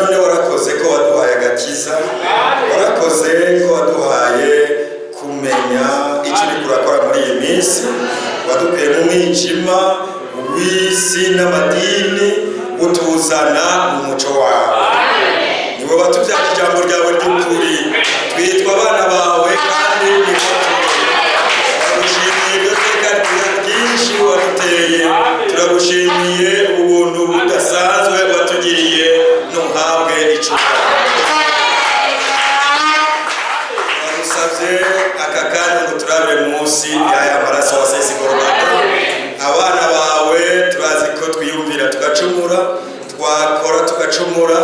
Nanone warakoze ko waduhaye agakiza, warakoze ko waduhaye kumenya icyo uriko urakora muri iyi minsi. Wadukuye mu mwijima w'isi n'amadini, utuzana mu muco wawe. Niwe watubyaje ijambo ryawe ry'ukuri, twitwa abana bawe kandi niko turi. Turagushimiye iryo teka ryinshi waduteye, turagushimiye ubuntu budasanzwe watugiriye, ntuhabwe icubahiro. Turagusabye aka kanya ngo turabe munsi y'aya maraso wasese i Golgota. Abana bawe turazi ko twiyumvira tugacumura, twakora tugacumura,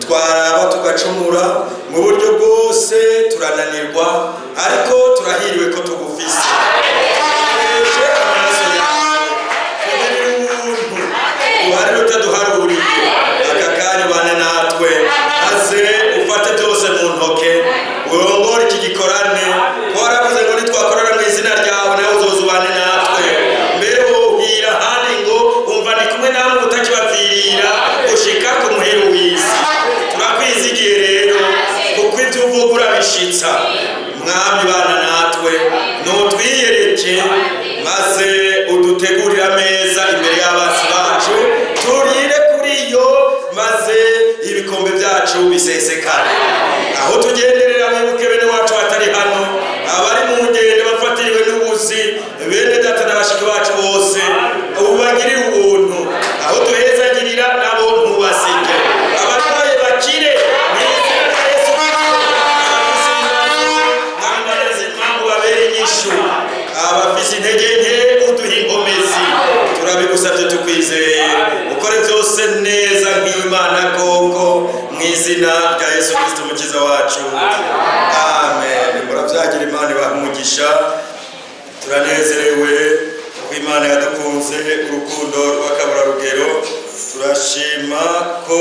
twaraba tugacumura, mu buryo bwose turananirwa, ariko turahiriwe ko tugufise. Tureshe amaraso yawe, tugirire ubuntu uharire utaduharuriye. Aka kanya ubane natwe, maze ufate byose mu ntoke, urongore iki gikorane, ko waravuze ngo nitwakorana mu izina ryawe nawe uzoza ubane natwe. Mbere wohira ahandi ngo umva ndi kumwe namwe utakibapfirira gushika ku muhero w'isi. Turakwizigiye rero kuko ibyo uvuga urabishitsa. Mwami, bana natwe, nutwiyereke maze udutegurire ameza imbere y'abansi bacu, turire kuri yo maze ibikombe byacu bisesekare. Aho tugenderera wibuke bene wacu batari hano, abari mu ngendo bafatiriwe n'ubuzi, bene data na bashiki bacu bose ubagirire ubuntu. Aho duhezagirira nabo ntubasige, abarwaye bakire mu izina rya Yesu Kristo. Abafise ibibazo, Mwami Manazima, ubabere inyishu. Abafise intege nke uduhe inkomezi. Turabigusabye tukwizeye, ukore byose neza nk'Imana koko, mu izina rya Yesu Kristo Umukiza wacu, amen. Murabyagira, Imana ibaha umugisha. Turanezerewe ko Imana yadukunze urukundo rw'akaburarugero. Turashima ko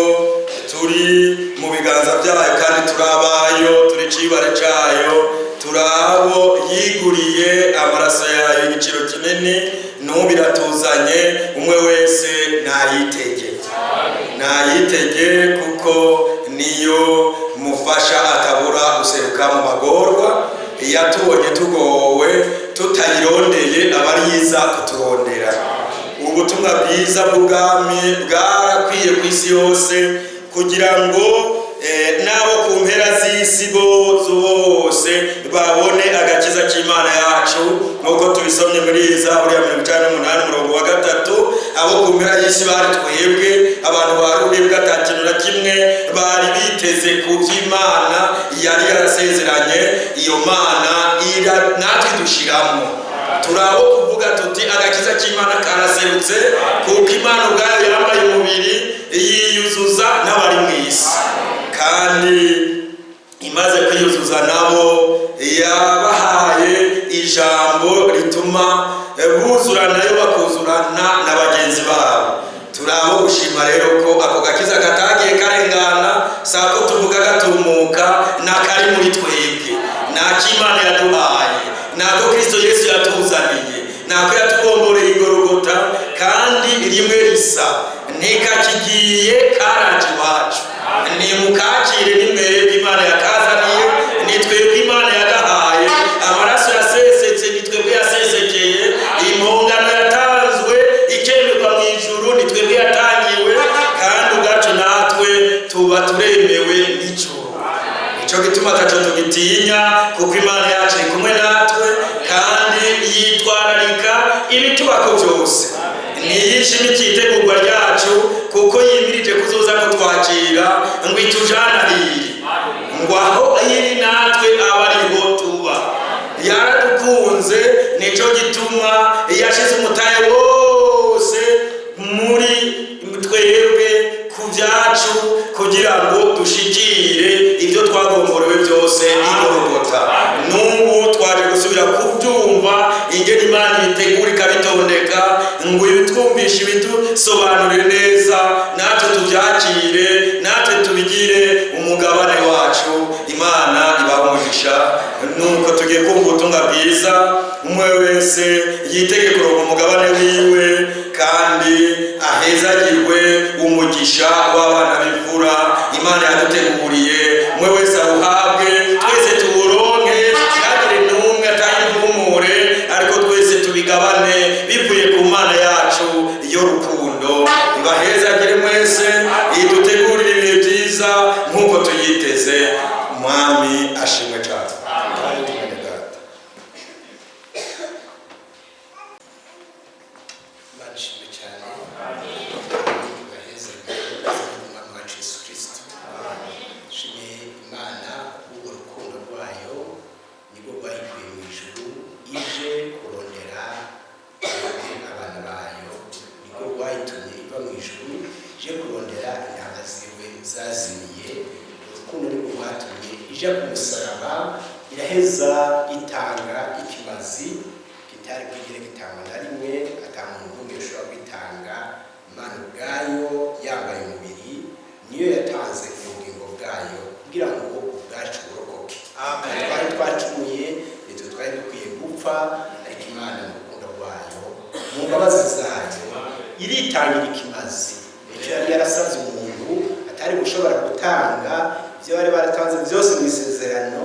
turi mu biganza byayo kandi turi abayo, turi icibare cayo, turi abo yiguriye amaraso yayo igiciro kinini. N'ubu iratuzanye, umwe wese nayitege, nayitege, kuko niyo mufasha atabura guseruka mu magorwa. Iyo atubonye tugowe tutayirondeye, aba ariyiza kuturondera. Ubutumwa bwiza bw'ubwami bwarakwiye ku isi yose kugira ngo n'abo ku mpera z'isi bose babone agakiza k'Imana yacu, nk'uko tubisomye muri Zaburi ya 98 umurongo wa 3. Abo ku mpera y'isi bari twebwe, abantu ba ruribwa, ata kintu na kimwe bari biteze ku by'Imana yari yarasezeranye. Iyo Mana natwe dushiramo, turabo kuvuga tuti agakiza k'Imana karaserutse, kuko Imana ubwayo yambaye umubiri yiyuzuza n'abari mu isi. Kandi imaze kwiyuzuza nabo, yabahaye ijambo rituma buzuranayo, bakuzurana na bagenzi babo. Turabo gushima rero ko ako gakiza katagiye karengana. Sako tuvuga gatumuka, nakari muri twebwe, nak'Imana yaduhaye, nako Kristo Yesu yatuzaniye, nako yatugomboreye igorogota, kandi rimwe risa ntikakigiye, karaje iwacu. Nimukakire, ni mwebwe Imana yakazaniye, ni twebwe Imana yagahaye. Amaraso yasesetse ni twebwe yasesekeye, impongano yatanzwe ikemerwa mu ijuru ni twebwe yatangiwe, kandi ubwacu natwe tuba turemewe n'ijuru. Nico gituma ataco tugitinya, kuko Imana yacu iri kumwe natwe kandi yitwararika ibitubako byose. Ntiyishimikiye itegurwa ryacu, kuko yimirije kuzoza kutwakira ngo itujanarire, ngo aho iri natwe aba ariho tuba. Yaradukunze, nico gituma yashize umutahe wose muri twebwe ku byacu, kugira ngo dushikire ibyo twagomborewe byose igorogota. N'ubu twaje gusubira kubyumva ingene Imana ibitegura ikabitondeka, ngo ibitwumvishe, ibidusobanurire neza, natwe tubyakire, natwe tubigire umugabane wacu. Imana ibaha umugisha. Nuko tugiye kumva ubutumwa bwiza, umwe wese yitege kuronka umugabane wiwe kandi ahezagirwe umugisha w'abana b'imfura. Imana Imana yaduteguriye, umwe wese awuhabwe, twese tuwuronke, ntihagire n'umwe atayivumure, ariko twese tubigabane bivuye ku Mana yacu y'urukundo. Ibahezagire mwese, idutegurire ibihe byiza nk'uko tuyiteze. Umwami ashimwe cyane. Mwene data. Imana ishimwe cyane, ibaheze Umwami wacu Yesu Kirisito. Nshimiye Imana kubwo rukundo rwayo, nibwo rwayikuye mu ijuru ije kurondera abana bayo, nibwo rwayitumye iva mu ijuru ije kurondera intama ziwe zazimiye. Urukundo nibwo rwatumye ija ku musaraba, iraheza itanga ikimazi kitari bwigere gitangwa na rimwe, ata muntu n'umwe ushobora kwitanga. Imana ubwayo yambaye umubiri niyo yatanze ubugingo bwayo kugira ngo ubwacu burokoke. Twari twacumuye, nitwe twari dukwiye gupfa, ariko Imana mu rukundo rwayo, mu mbabazi zayo, iritangira ikimazi icyo yari yarasabye umuntu atari gushobora gutanga. Ibyo bari baratanze byose mu isezerano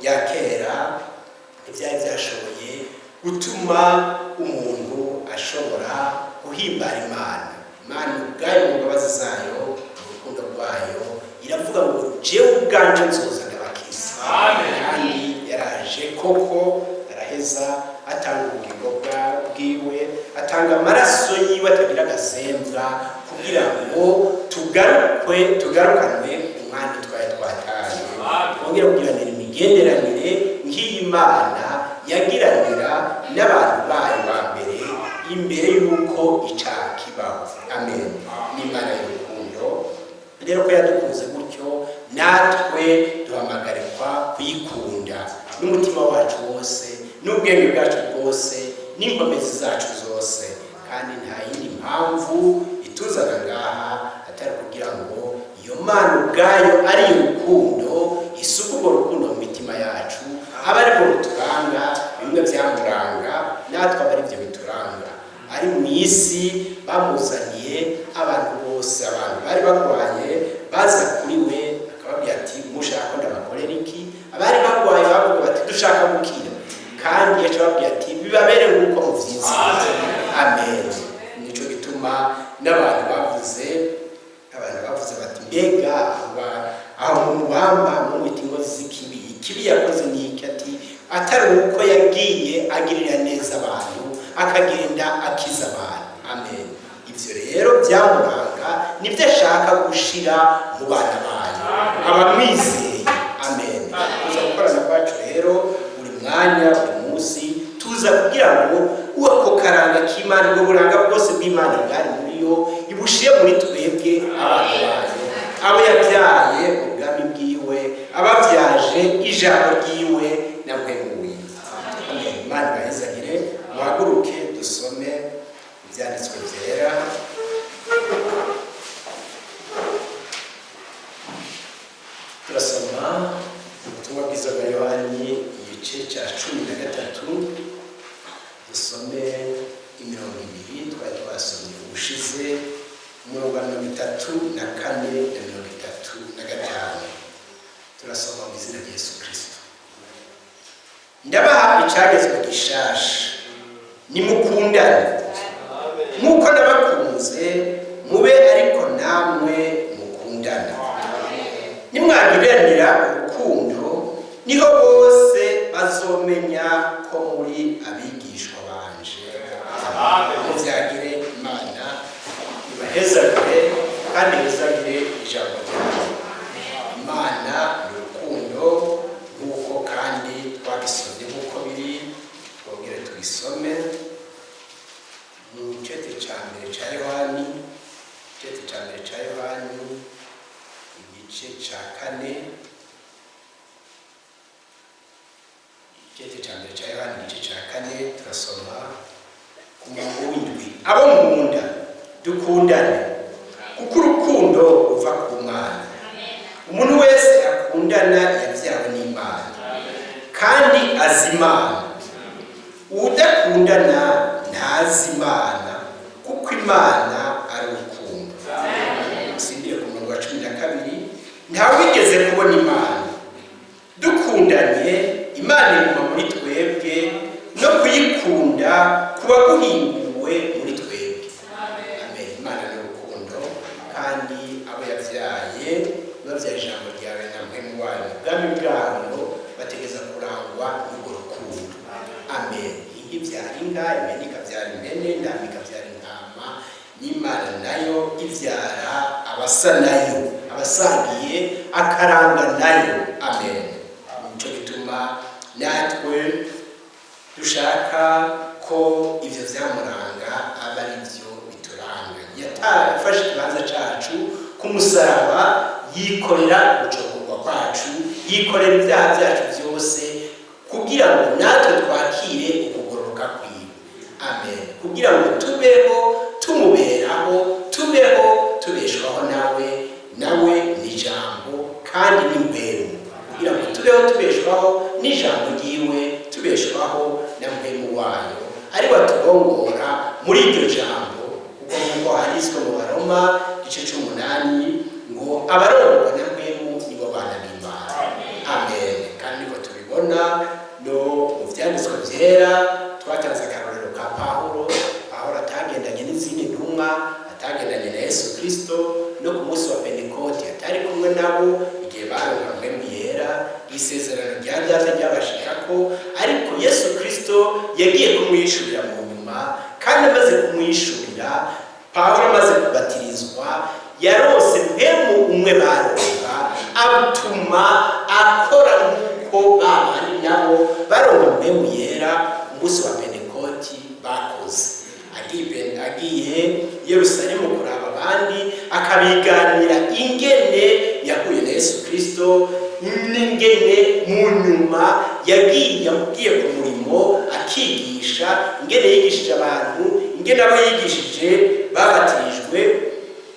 rya kera ntibyari byashoboye gutuma umuntu ashobora guhimbara Imana. Imana ubwayo mu mbabazi zayo, mu rukundo rwayo, iravuga ngo jewe ubwanje nzoza ndabakiza. Kandi yaraje koko, araheza atanga ubugingo bwiwe, atanga amaraso yiwe atagira agasembwa, kugira ngo tugarukwe, tugarukanwe umwanya twari twataye, twongere kugiranira imigenderanire nk'iyi Imana yagiranira n'abantu bayo ba mbere imbere y'uko icyaha kibaho. Amen. N'Imana y'urukundo rero, ko yadukunze gutyo, natwe duhamagarikwa kuyikunda n'umutima wacu wose, n'ubwenge bwacu bwose, n'inkomezi zacu zose. Kandi nta yindi mpamvu ituzana ngaha atari kugira ngo iyo Mana ubwayo ari urukundo isuku urwo rukundo mu mitima yacu, aba aribwo ruturanga. Bimwe byamuranga natwe aba aribyo bituranga. Ari mu isi bamuzaniye abantu bose, abantu bari barwaye baza kuri we, akababwira ati: "Mushaka ko ndabakorera iki?" Abari barwaye bavuga bati: "Dushaka gukira." Kandi yaca ababwira ati: "Bibabere nk'uko muvyizeye." Amen. Nico gituma n'abantu bavuze, abantu bavuze bati: "Mbega aho mubamba mumwita inkozi z'ikibi, ikibi yakoze ni iki?" Ati: "Atari uko yagiye agirira neza abantu, akagenda akiza abantu." Amen. Ivyo rero byamuranga nibyo ashaka gushira mu bana bayo abamwizeye. Amen. Kuza gukorana kwacu rero buri mwanya, buri munsi, tuza kugira ngo uko karanga k'Imana, ubwo buranga bwose bw'Imana bwari muri yo, ibushire muri twebwe abantu bayo, abo yabyaye ubwami bwiwe, ababyaje ijambo ryiwe na Mpwemu wiwe. Amen. Imana ibahezagire. Muhaguruke dusome ibyanditswe byera. Turasoma ubutumwa bwiza bwa Yohani, igice cya 13, dusome imirongo ibiri twari twasomye ubushize, umurongo wa 34 na 35. Turasoma mu izina rya Yesu Kirisito. Ndabaha icyagezwe gishasha: nimukundane nk'uko nabakunze, mube ariko namwe mukundana. Nimwagiranira urukundo, niho bose bazomenya ko muri abigishwa banje. Muvyagire. Imana ibahezagire kandi ihezagire ijambo ryayo. Imana ni urukundo, nk'uko kandi twabisomye, nk'uko biri. Twongere tubisome mu cete ca mbere ca Yohani, icete ca mbere ca Yohani, igice ca kane. Icete ca mbere ca Yohani, igice ca kane, turasoma ku murongo w'indwi: Abo nkunda, dukundane, kuko urukundo ruva ku Mana. Umuntu wese akundana yabyawe n'Imana kandi azi Imana. Uwudakundana ntazi Imana, kuko Imana ari urukundo. Usindire ku murongo wa 12. Nta Babyara ijambo ryawe na Mpwemu wayo. Ubwami bwayo bategeza kurangwa n'urwo rukundo. Amen. Inka ibyara inka, impene ikabyara impene, intama ikabyara intama, n'Imana nayo ibyara abasa nayo, abasangiye akaranga nayo. Amen. Nicyo gituma natwe dushaka ko ibyo byamuranga aba ari byo bituranga. Yafashe ikibanza cyacu ku musaraba, yikorera gucokorwa kwacu, yikorera ibyaha byacu byose, kugira ngo natwe twakire ukugororoka kwiwe. Amen. Kugira ngo tubeho tumuberaho, tubeho tubeshwaho nawe. Nawe ni ijambo kandi ni Mpwemu. Kugira ngo tubeho tubeshwaho n'ijambo ryiwe, tubeshwaho na Mpwemu wayo, ari baturongora muri iryo jambo, kuko nk'uko handitswe mu Baroma igice c'8 ngo abarongorwa na Mpwemu nibo bana b'Imana. Amen. Kandi niko tubibona no mu Vyanditswe Vyera. Twatanze akarorero ka Pawulo. Pawulo atagendanye n'izindi ntumwa, atagendanye na Yesu Kristo no ku munsi wa Pentekoti, atari kumwe nabo igihe baronka Mpwemu Yera, isezerano rya Data ryabashikako. Ariko Yesu Kristo yagiye kumwishurira mu nyuma, kandi amaze kumwishurira, Pawulo amaze kubatirizwa, yarose Mpwemu umwe baronka, atuma akora nk'uko babandi nabo baronka Mpwemu Yera umunsi wa Pentekoti bakoze. Agiye Yerusalemu kuraba abandi, akabiganira ingene yahuye na Yesu Kristo, n'ingene mu nyuma yagiye agiye ku murimo akigisha, ingene yigishije abantu, ingene abo yigishije babatirijwe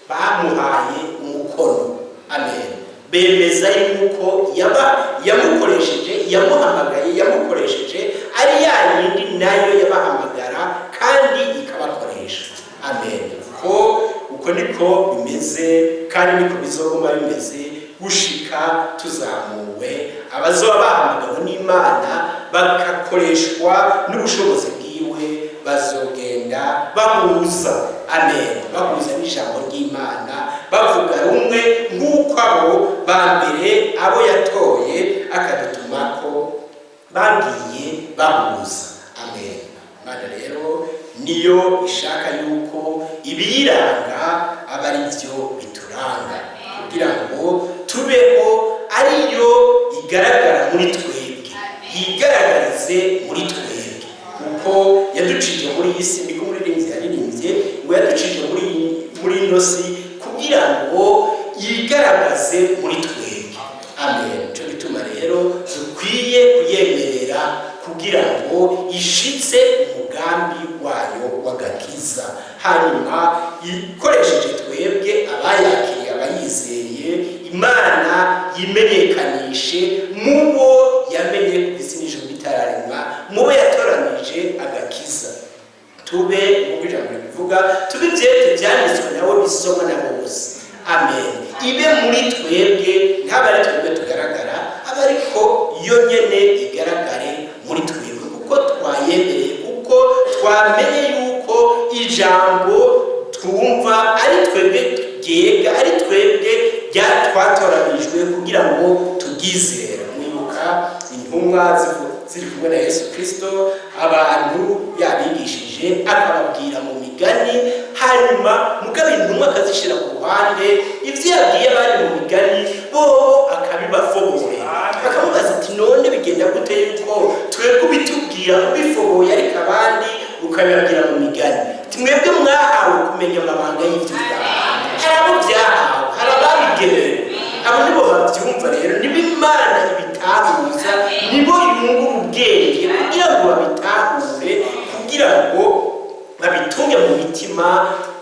bamuhaye umukono. Amen. Bemeza yuko yaba yamukoresheje, yamuhamagaye, yamukoresheje ari ya yindi nayo yabahamagara kandi ikabakoresha. Amen. Ko uko niko bimeze, kandi niko bizoguma bimeze gushika tuzamuwe. Abazoba bahamagawe n'Imana bagakoreshwa n'ubushobozi bwiwe bazogenda bahuza. Amen. Bahuza n'ijambo ry'Imana, bavuga rumwe nk'uko abo ba mbere, abo yatoye akadutumako, bagiye bahuza. Amen. Imana rero niyo ishaka yuko ibiyiranga aba ari byo bituranga, kugira ngo tubeho ariyo igaragara muri twebwe, yigaragarize muri twebwe, kuko yaducije muri iyi si. Niko umuririmbyi yaririmbye ngo yaducije muri ino si kugira ngo yigaragaze muri twebwe. Amen. Cyo gituma rero dukwiye kuyemerera kugira ngo ishitse umugambi wayo w'agakiza, hanyuma ikoresheje twebwe abayakiriye, abayizeye, Imana yimenyekanishe mu bo yamenye ku isi n'ijuru bitararemwa, mu bo yatoranije agakiza. Tube nk'uko ijambo ribivuga, tube ibyete byanditswe nawe bisomwa na bose. Amen. Ibe muri twebwe, ntabwo ari twebwe tugaragara, aba ariko yo nyene igaragare muri twebwe, kuko twayemereye, kuko twamenye yuko ijambo twumva ari twebwe ryega, ari twebwe twatoranijwe kugira ngo turyizere. Mwibuka intumwa ziri kumwe na Yesu Kristo, abantu yabigishije akababwira mu migani, hanyuma mugabo intumwa akazishyira ku ruhande, ibyo yabwiye abandi mu migani bo akabibafoborera. Bakamubaza ati: "None bigenda gute yuko twebwe ubitubwira ubifoboye, ariko abandi ukabibabwira mu migani?" Ati: "Mwebwe mwahawe kumenya amabanga y'ibyo bwawe." Hari abo byahawe, hari ababigenewe, abo nibo babyumva. Rero nibo Imana ibitahuza, nibo yungura ubwenge kugira ngo babitahure, kugira ngo babitunge mu mitima.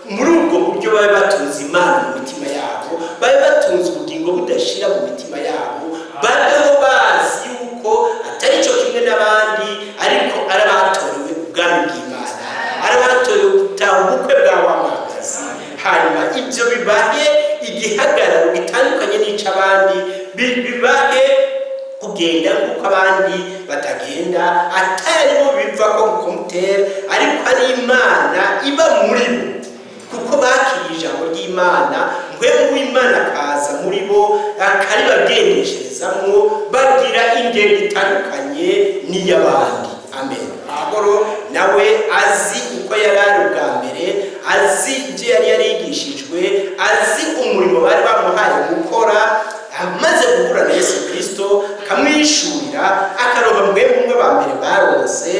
Muri ubwo buryo babe batunze Imana mu mitima yabo, babe batunze ubugingo budashira mu mitima yabo, babeho bazi yuko atari cyo kimwe n'abandi, ariko ari abatorewe ubwami bw'Imana, ari abatorewe gutaha ubukwe bwa wa Mwagazi. Hanyuma ibyo bibahe igihagararo gitandukanye n'ic'abandi, bibahe kugenda nk'uko abandi batagenda, atari bo biva ko kumutera, ariko ari Imana iba muri bo, kuko bakiriye ijambo ry'Imana. Mpwemu w'Imana akaza muri bo akaribagendesherezamwo, bagira ingendo itandukanye n'iy'abandi. Amen. Pawulo nawe azi uko yari ari ubwa mbere, azi ibyo yari yarigishijwe, azi umurimo bari bamuhaye gukora, amaze guhura na Yesu Kristo akamwishurira, akaronka Mpwemu umwe ba mbere baronse,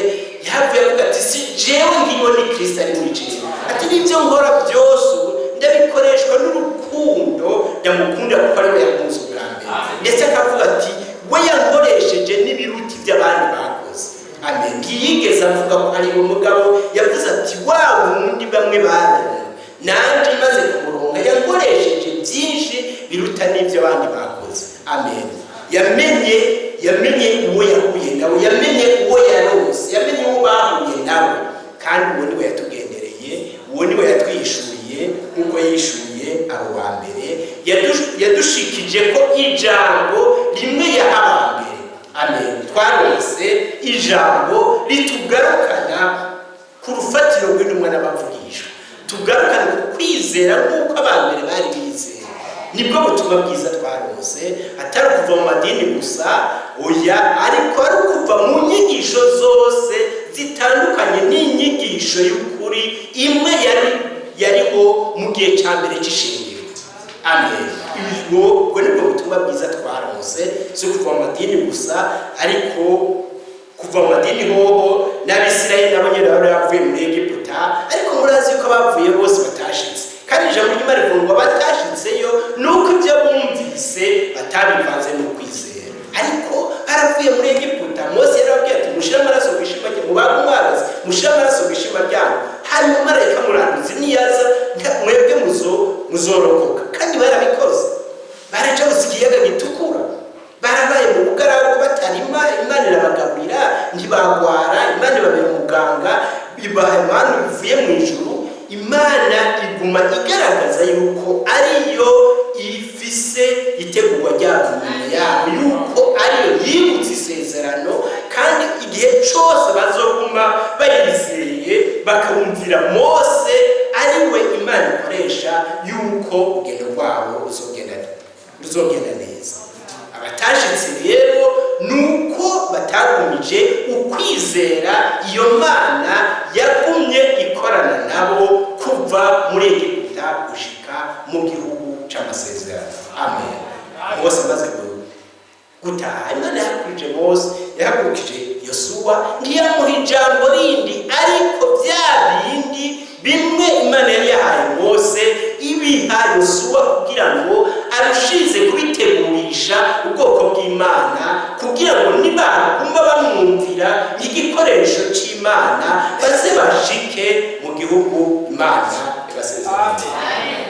yavuye avuga ati: "Si jewe ngiyo, ni Kristo ari muri jewe." Ati: "N'ibyo nkora byose ubu ndabikoreshwa n'urukundo ndamukunda, kuko ari we yakunze ubwa mbere." Ndetse akavuga ati: "We yankoresheje n'ibiruti by'abandi bakoze." Amen. Ntiyigeze avuga ko ari we mugabo, yavuze ati: "Wa wundi bamwe baronka, nanjye maze kumuronka yankoresheje byinshi biruta n'ibyo abandi bakoze." Amen. Yamenye uwo yahuye nawe, yamenye uwo yarose, yamenye uwo bahuye nawe, kandi uwo niwe yatugendereye, uwo niwe yatwishuriye nk'uko yishuye abo ba mbere. Yadushikije ko ijambo rimwe yaha aba mbere. Amen. Twarose ijambo ritugarukana ku rufatiro rw'intumwa n'abavugishwa, tugarukana ku kwizera nk'uko aba mbere bari bizera. Nibwo butumwa bwiza twarose, atari ukuva mu madini gusa, oya, ariko ari ukuva mu nyigisho zose zitandukanye n'inyigisho y'ukuri imwe yari yariho mu gihe cya mbere cy'ishingiro. Amen. Ubwo nibwo butumwa bwiza twarose, si ukuva mu madini gusa, ariko kuva mu madini hoho n'Abisirayeli nabo nyine bari bavuye muri Egiputa, ariko murazi yuko abavuye bose batashitse. Kandi ijambo ry'Imana rivuga ngo batashitseyo nuko ibyo bumvise batabivanze n'ukwizera. Ariko baravuye muri Egiputa, Mose yarababwiye ati: "Mushire amaraso ku ishema ryanyu, mubage umwagazi, mushire amaraso ku ishema ryanyu, hanyuma marayika muranduzi niyaza mwebwe muzorokoka." Kandi barabikoze, baracabutse ikiyaga gitukura, barabaye mu bugaragu batarima, Imana irabagaburira, ntibagwara, Imana ibabera umuganga, ibaha impano bivuye mu ijuru. Imana iguma igaragaza yuko ariyo ifise itegurwa ryabo nyuma yabo, yuko ariyo yibutse isezerano, kandi igihe cyose bazoguma bayizeye bakabumvira Mose ariwe Imana ikoresha, yuko urugendo rwabo ruzogenda neza. Abatashitse rero ni uko batagumije ukwizera iyo Mana yagumye ikorana nabo kuva muri Egiputa gushika mu gihugu c'amasezerano. Amen. Mose amaze gutaha, Imana yahagurukije Mose, yahagurukije Yosuwa, ntiyamuha ijambo rindi, ariko bya bindi bimwe Imana yari yahaye Mose ibiha Yosuwa kugira ngo arushize kubitegurisha ubwoko bw'Imana, kugira ngo nibaguma bamwumvira nk'igikoresho c'Imana baze bashike mu gihugu Imana ibasezeranye.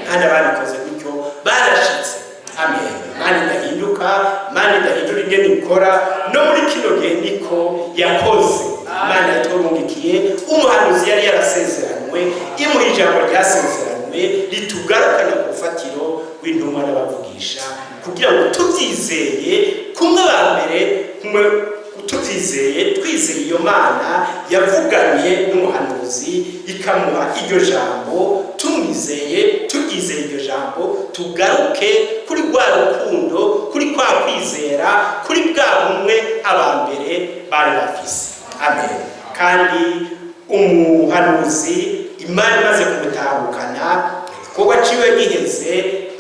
Kandi ababikoze gutyo barashitse. Amen. Imana idahinduka, Imana idahindura ingene ikora, no muri kino gihe niko yakoze. Imana yaturungikiye umuhanuzi yari yarasezeranywe, imuha ijambo ryasezeranywe ritugarukana ku rufatiro rw'intumwa n'abavugisha, kugira ngo tubyizeye kumwe ba mbere, kumwe tubyizeye, twizeye iyo Mana yavuganye n'umuhanuzi ikamuha iryo jambo, tumwizeye, turyizeye iryo jambo, tugaruke kuri rwa rukundo, kuri kwa kwizera, kuri bwa bumwe aba mbere bari bafise. Amen. Kandi umuhanuzi Imana imaze kumutahukana, igikorwa ciwe giheze,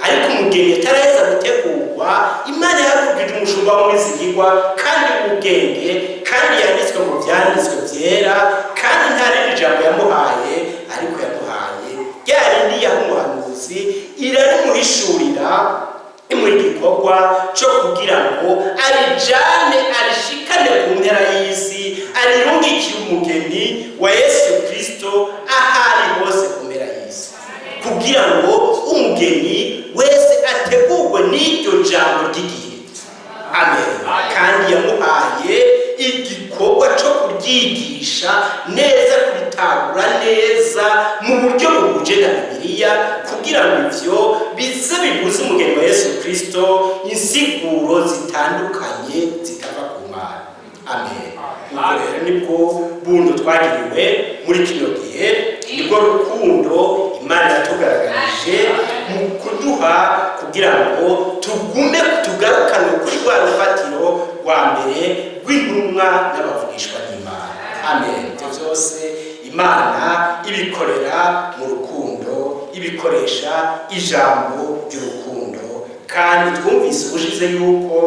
ariko umugeni ataraheza gutegurwa, Imana yahagurukije umushumba w'umwizigirwa kandi w'ubwenge, kandi yanditswe mu byanditswe byera, kandi nta rindi jambo yamuhaye, ariko yamuhaye rya rindi yaha umuhanuzi, irarimuhishurira, imuha igikorwa cyo kugira ngo arijane, arishikane ku mpera y'isi, arirungikire umugeni wa Yesu Kristo ahari hose ku mpera y'isi, kugira ngo umugeni wese ategurwe n'iryo jambo ry'igihe. Amen. Kandi yamuhaye igikorwa cyo kuryigisha neza, kuritahura neza mu buryo buhuje na Bibiliya, kugira ngo ivyo bize bibuze umugeni wa Yesu Kristo insiguro zitandukanye zitava ku Mana. Amen. Ubwo rero nibwo buntu twagiriwe muri kino gihe, nibwo rukundo Imana yatugaragarije. Mu kuduha kugira ngo tugume tugarukane kuri rwa rufatiro rwa mbere rw'intumwa n'abavugishwa n'Imana. Amen. Ibyo byose Imana ibikorera mu rukundo, ibikoresha ijambo ry'urukundo. Kandi twumvise ubushize yuko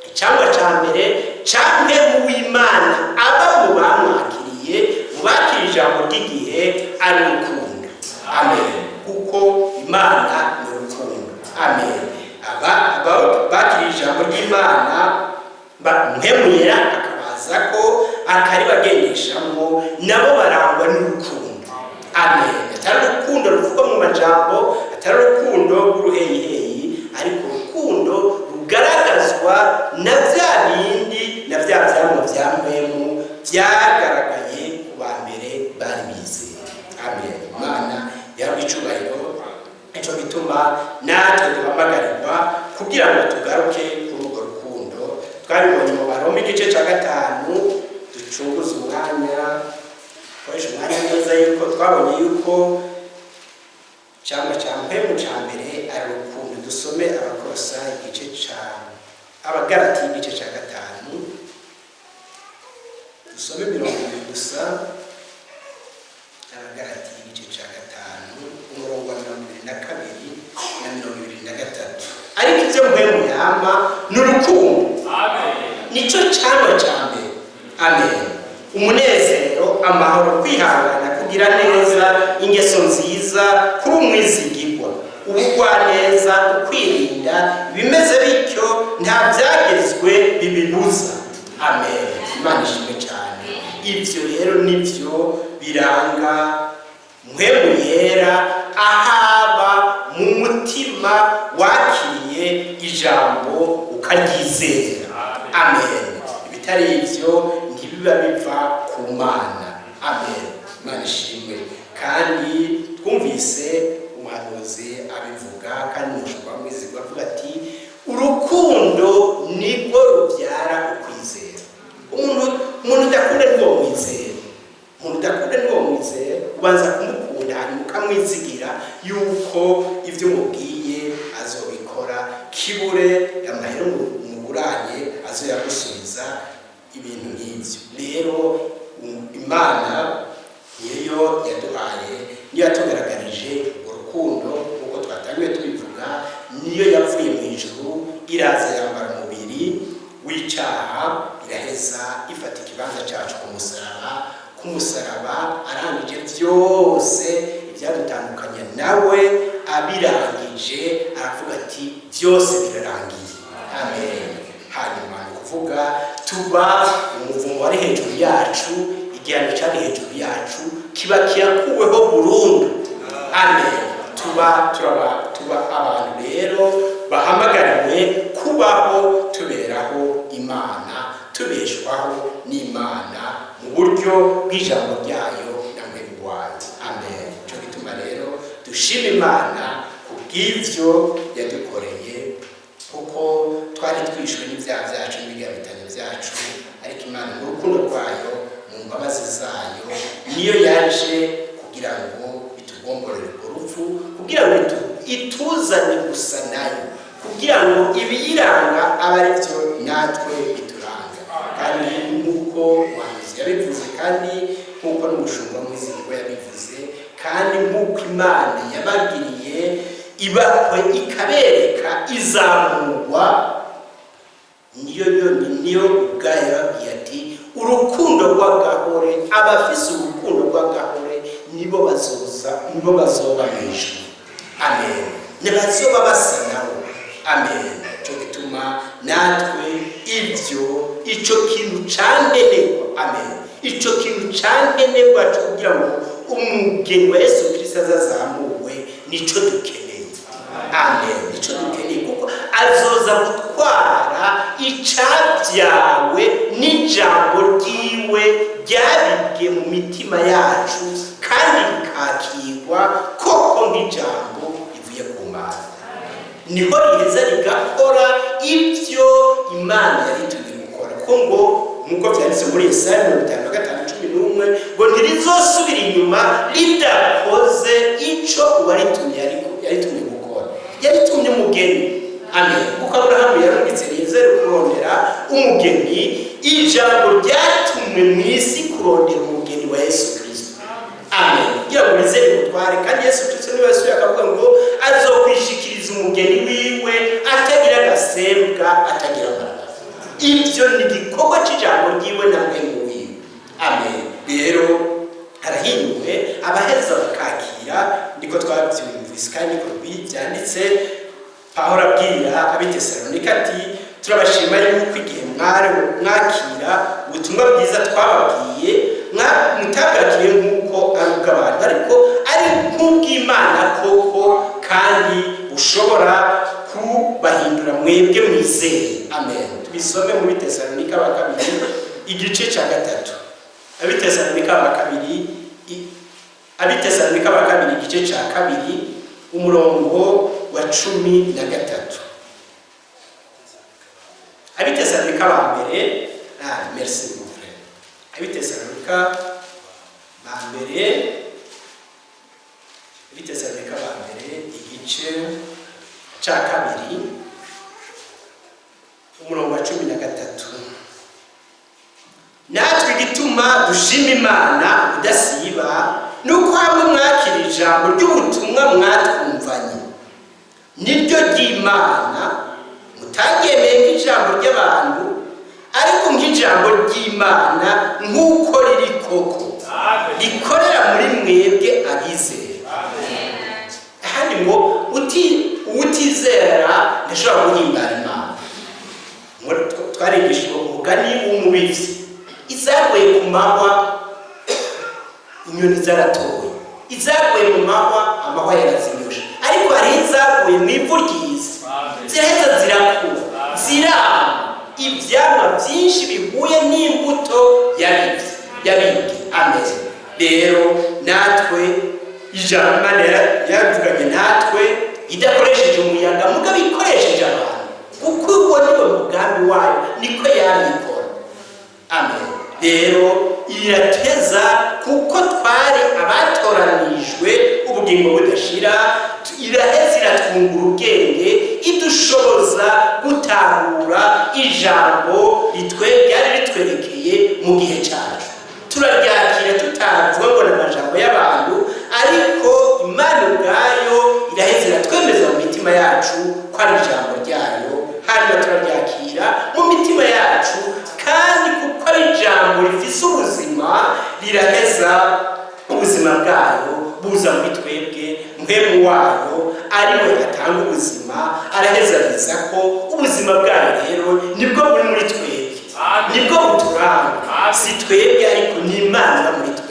icyangwa cya mbere canke w'Imana aba mu bamwakiriye, mu bakiriye ijambo ry'igihe, ari urukundo. Amen. Kuko Imana ni urukundo. Amen. Aba bakiriye ijambo ry'Imana, Mpwemu Yera akabaza ko akaribagendeshamo, nabo barangwa n'urukundo. Amen. Atari urukundo ruvugwa mu majambo, atari urukundo rw'uruheyiheyi, ariko urukundo rugaragazwa na bya bindi, na bya vyamwa vya Mpwemu byagaragaye ku ba mbere bari bizeye. Amen. Imana yahabwa icubahiro. Ico gituma natwe duhamagarirwa kugira ngo tugaruke kuri urwo rukundo. Twabibonye mu Baroma igice cya 5. Ducunguze umwanya, koresha umwanya neza, yuko twabonye yuko cyangwa cya Mpwemu cya mbere ari urukundo. Dusome Abakorosayi igice cya, Abagarati igice cya 5, dusome 20 gusa. Abagarati igice cya 5, umurongo wa 22 na 23. Ariko ibyo Mpwemu yama ni urukundo, nicyo cyangwa cya mbere. Amen. Umunezero, amahoro, kwihangana, kugira neza, ingeso nziza, kuba umwizigirwa, ubugwaneza, ukwirinda. Bimeze bityo nta byagezwe bibibuza. Amen. Imana ishimwe cyane. Ibyo rero nibyo biranga Mpwemu Yera ahaba mu mutima wakiriye ijambo ukaryizera. Amen. Ibitari ibyo ntibiba biva ku Mana. Amen. Imana ishimwe. Kandi twumvise umuhanuzi abivuga, kandi umushumba mwizigwa avuga ati: "Urukundo nibwo rubyara ukwizera." Umuntu udakunda ntiwo mwizera. Umuntu udakunda ntiwo mwizera. Ubanza kumukunda, hanyuma ukamwizigira yuko ibyo umubwiye azobikora, kibure amahera umuguranye azoyagusubiza, ibintu nk'ibyo. Rero Imana niyo yaduhaye, niyo yatugaragarije urukundo nk'uko twatangiye tubivuga. Niyo yavuye mu ijuru, iraza yambara umubiri w'icyaha, iraheza ifata ikibanza cyacu ku musaraba. Ku musaraba arangije byose ibyadutandukanya nawe, abirangije aravuga ati: "Byose birarangiye." Amen. Hanyuma ni ukuvuga tuba umuvumo wari hejuru yacu, igihano cyari hejuru yacu kiba kirakuweho burundu. Amen. Tuba abantu rero bahamagariwe kubaho tuberaho Imana, tubeshwaho n'Imana mu buryo bw'ijambo ryayo na Mpwemu wayo. Amen. Cyo gituma rero dushima Imana kubw'ivyo yadukoreye, kuko twari twishwe n'ibyaha byacu n'ibigabitanyo byacu, ariko Imana mu rukundo rwayo, mu mbabazi zayo, niyo yaje kugira ngo itugomborere urwo rupfu, kugira ngo ituzane gusa nayo, kugira ngo ibiyiranga abe ari byo natwe bituranga. Kandi nk'uko umuhanuzi yabivuze, kandi nk'uko n'umushumba mwizigirwa yabivuze, kandi nk'uko Imana yabagiriye ibakwe ikabereka izamurwa, niyo yonyine, niyo ubwayo yababwiye ati: "Urukundo rw'agahore, abafise urukundo rw'agahore nibo bazoza, nibo bazoba mu ijuru." Amen. Ntibazoba basa nabo. Amen. Cyo gituma natwe ibyo, ico kintu cankenerwa, amen, ico kintu cankenerwa cyo kugira ngo umugeni wa Yesu Kristo azazamuwe, nico dukeneye. Amen. Nico dukeneye, kuko azoza gutwara icabyawe n'ijambo ryiwe ryabibwe mu mitima yacu, kandi rikakirwa koko nk'ijambo rivuye ku Mana. Niho riheza rigakora ibyo Imana yaritumye gukora, ko ngo nk'uko byanditse muri Yesaya 55:11 ngo ntirizosubira inyuma ridakoze ico uwaritumye yaritumye gukora. Yaritumye umugeni. Amen. Kuko Aburahamu yarungitse Eliyezeri kurondera umugeni, ijambo ryatumwe mu isi kurondera umugeni wa Yesu Kirisito. Amen. Kugira ngo rizere gutware, kandi Yesu Kirisito niwe yasuye akavuga ngo azokwishikiriza umugeni wiwe atagira agasembwa, atagira amaraso. Ibyo ni igikorwa cy'ijambo ryiwe na Mpwemu wiwe. Amen. Rero harahinyuwe abaheza bakakira, niko twabyumvise kandi niko byanditse. Pawulo abwira ab'Itesalonika ati: "Turabashima yuko igihe mwari mwakira ubutumwa bwiza twababwiye, mutabwakiriye nk'uko ari ubw'abantu, ariko ari nk'ubw'Imana koko, kandi bushobora kubahindura mwebwe mwizeye." Amen. Tubisome mu Bitesalonika ba kabiri, igice cya gatatu. Abitesalonika ba kabiri, Abitesalonika ba kabiri, igice cya kabiri, umurongo wa 13. Abitesalonika ba mbere, ah, merci mon frère. Abitesalonika ba mbere, Abitesalonika ba mbere, igice cya kabiri, umurongo wa 13. Natwe igituma dushima Imana udasiba ni uko hamwe mwakira ijambo ry'ubutumwa mwatwumvanye, niryo ry'Imana, mutaryemeye nk'ijambo ry'abantu, ariko nk'ijambo ry'Imana nk'uko riri koko, rikorera muri mwebwe abizera. Ahandi ngo uwutizera ntashobora guhimbara Imana. Twarigishijwe umugani w'umubivyi: izaguye ku mahwa inyoni zaratoye, izaguye mu mahwa amahwa yarazinyoshe, ariko hari izaguye mu ivu ryiza, ziraheza zirakura, zirama ivyamwa byinshi bihuye n'imbuto yabibye yabibwe. Amen. Rero natwe ijambo Imana yaravuganye natwe idakoresheje umuyaga, mugabo ikoresheje abantu, kuko uwo niwe mugambi wayo, niko yabikora. Amen. Rero irateza kuko twari abatoranijwe ubugingo budashira, iraheza iratwungura ubwenge, idushoboza gutahura ijambo ritwe ryari ritwerekeye mu gihe cyacu. Turaryakira tutavuga ngo ni amajambo y'abantu, ariko Imana ubwayo iraheza iratwemeza mu mitima yacu ko ari ijambo ryayo. Hanyuma turaryakira mu mitima yacu, kandi kuko ari ijambo rifise ubuzima, riraheza ubuzima bwayo buza muri twebwe. Mpwemu wayo ariwe atanga ubuzima, araheza abiza ko ubuzima bwayo rero nibwo buri muri twebwe, nibwo buturanga. Si twebwe, ariko ni Imana iba muri twebwe.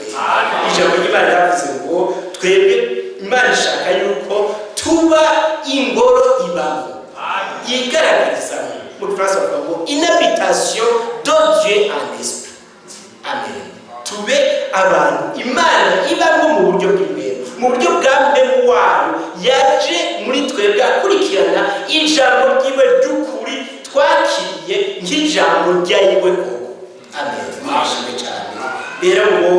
Ijambo ry'Imana ryavuze ngo twebwe Imana ishaka yuko tuba ingoro ibamo, yigaragarizamo. Mu Gifaransa bavuga ngo "une habitation de Dieu en esprit". Amen. Tube abantu Imana ibamo mu buryo bw'imbere, mu buryo bwa Mpwemu wayo yaje muri twebwe akurikirana ijambo ryiwe ry'ukuri twakiriye nk'ijambo ryayiwe koko. Amen. Mwishime cyane. Rero ngo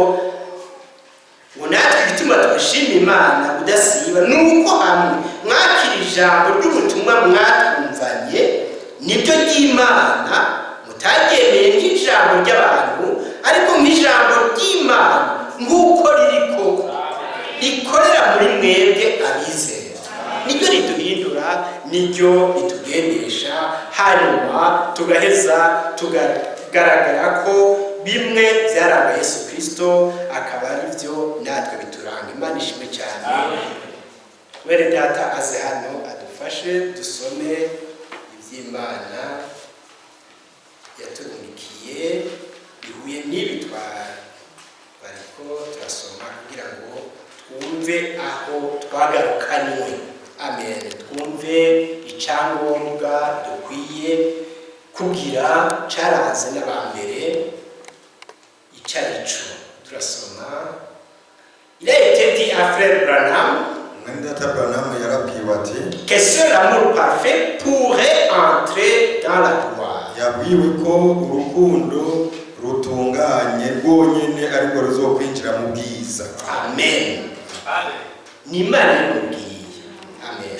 natwe igituma tubashima Imana udasiba ni uko hamwe mwakira ijambo ry'ubutumwa mwatwumvanye, nibyo ry'Imana, mutaryemeye nk'ijambo ry'abantu, ariko nk'ijambo ry'Imana nk'uko riri koko, rikorera muri mwebwe abizera. Niryo riduhindura, niryo ritugendesha, hanyuma tugaheza tukagaragara ko bimwe byaranga Yesu Kirisito akaba ari byo natwe bituranga. Imana ishimwe cyane. Were data aze hano adufashe dusome iby'Imana yatubunikiye bihuye n'ibi twariko turasoma, kugira ngo twumve aho twagarukanywe. Amen. Twumve icyangombwa dukwiye kugira cyaranze n'abambere icyo ari cyo. Turasoma: Il a été dit à frère Branham Mwene data Branham yarabwiwe ati que seul l'amour parfait pourrait entrer dans la gloire. Yabwiwe ko urukundo rutunganye rwonyine ariko ruzokwinjira mu bwiza. Amen. Ni Imana imubwiye. Amen.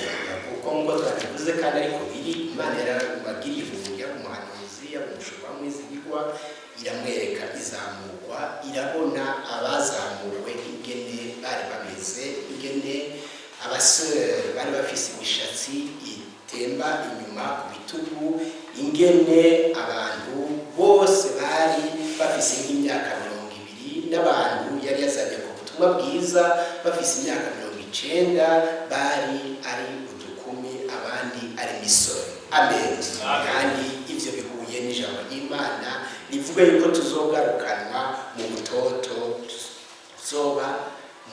Kuko ngo Nk'uko twabivuze kandi ariko biri, Imana yarabagiriye ubuntu, yaba umuhanuzi, yaba umushumba mwizigirwa, iramwereka izamurwa, irabona abazamuwe ingene bari bameze, ingene abasore bari bafise imishatsi itemba inyuma ku bitugu, ingene abantu bose bari bafise nk'imyaka 20, n'abantu yari yazanye ku butumwa bwiza bafise imyaka 90, bari ari udukumi, abandi ari imisore. Amen. Kandi ivyo bihuye n'ijambo ry'Imana rivuga yuko tuzogarukanwa mu butoto, tuzoba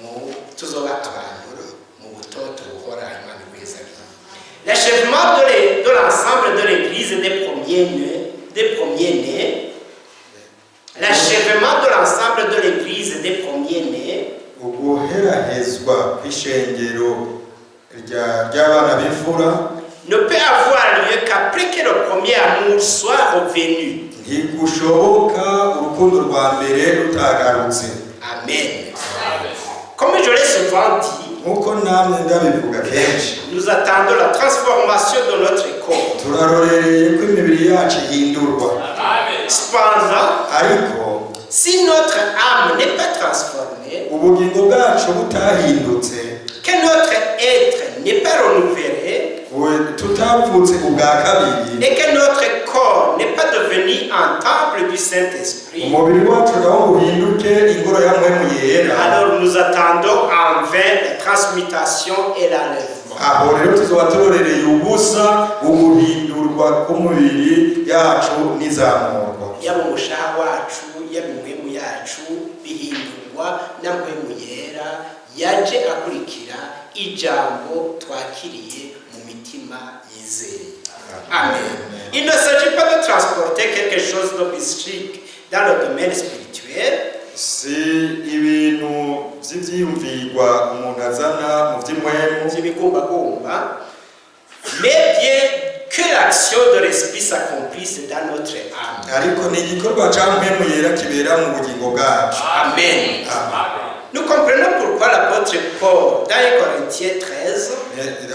mu tuzoba abantu mu butoto buhora. Imana igwezagire. L'achèvement de l'ensemble de l'Église des premiers-nés, l'achèvement de l'ensemble de l'Église des premiers-nés Uguherahezwa kw'ishengero ry'abana b'imfura ne peut avoir lieu qu'après que le premier amour soit revenu. Ntigushoboka urukundo rwa mbere rutagarutse. Amen. Comme je l'ai souvent dit, Nk'uko namwe ndabivuga kenshi, nous attendons la transformation de notre corps. Turarorereye ko imibiri yacu ihindurwa. Cependant, Ariko si notre âme n'est pas transformée, ubugingo bwacu butahindutse, que notre être n'est pas renouvelé, tutavutse ubwa kabiri, et que notre corps n'est pas devenu un temple du Saint-Esprit, umubiri wacu nawo uhinduke ingoro ya Mpwemu Yera, alors nous attendons en vain la transmutation et l'enlèvement. Aho rero tuzoba turorereye ubusa uguhindurwa k'umubiri yacu n'izamurwa. Yaba umushaha wacu, yaba impwemu yacu, bihindurwa na Mpwemu Yera yaje akurikira ijambo twakiriye mu mitima yizeye. Amen. Il ne s'agit pas de transporter quelque chose de mystique dans le domaine spirituel, Si ibintu vy'ivyiyumvirwa umuntu azana mu vy'impwemu, by'ibigumbagumba, mais bien que l'action de l'Esprit s'accomplisse dans notre âme. Ariko ni igikorwa ca Mpwemu Yera kibera mu bugingo bwacu. Amen. Amen. Nous comprenons pourquoi l'apôtre Paul, dans 1 Corinthiens 13,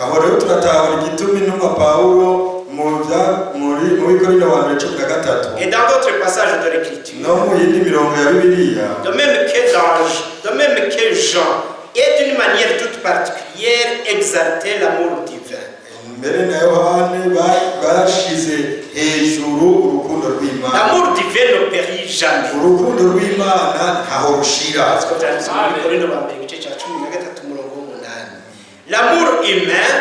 Aho rero turatahura igituma intumwa Pawulo mu bya- muri mu Bikorinto wa mbere 13, et dans d'autres passages de l'Écriture, no mu yindi mirongo ya Bibiliya, de même que Jean, et d'une manière toute particulière, exaltait l'amour divin. Mbere na Yohani bashize hejuru urukundo rw'Imana. L'amour divin ne périt jamais. Urukundo rw'Imana ntaho rushira. Ko byanditswe muri Korinto ba mbere igice cya 13 umurongo w'umunani. L'amour humain,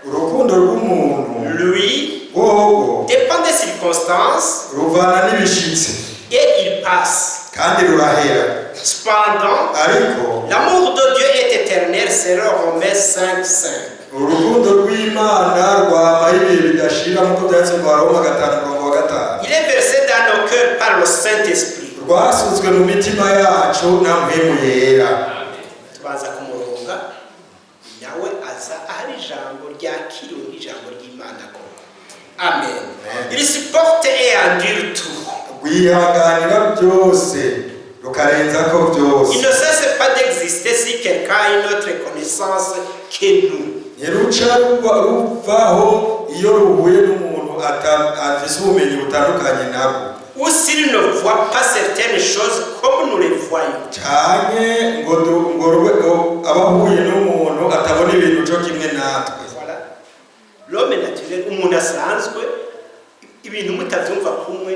Urukundo rw'umuntu, lui, rwogo, dépend des circonstances ruvana n'ibishitsi, et il passe. Kandi rurahera. Cependant, Ariko l'amour de Dieu est éternel, selon Romains 5, 5. urukundo rw'Imana rwama ibihe bidashira, nk'uko byanditse mu Baroma 5 umurongo wa 5. Il est versé dans nos cœurs par le Saint-Esprit. Rwasutswe mu mitima yacu na Mpwemu Yera. Tubanza kumuronga, nawe aza ahari ijambo ryakiriwe nk'ijambo ry'Imana koko. Amen. Amen. Il supporte et endure tout. Rwihanganira byose, rukarenzako byose. Il ne cesse pas d'exister si quelqu'un a une autre connaissance que nous. Ntiruca ruvaho iyo ruhuye n'umuntu afise ubumenyi butandukanye nabwo, Ou s'il ne voit pas certaines choses comme nous les voyons. Canke ngo rube abahuye n'umuntu atabona ibintu co kimwe natwe. Voilà. L'homme naturel, umuntu asanzwe, ibintu mutavyumva kumwe,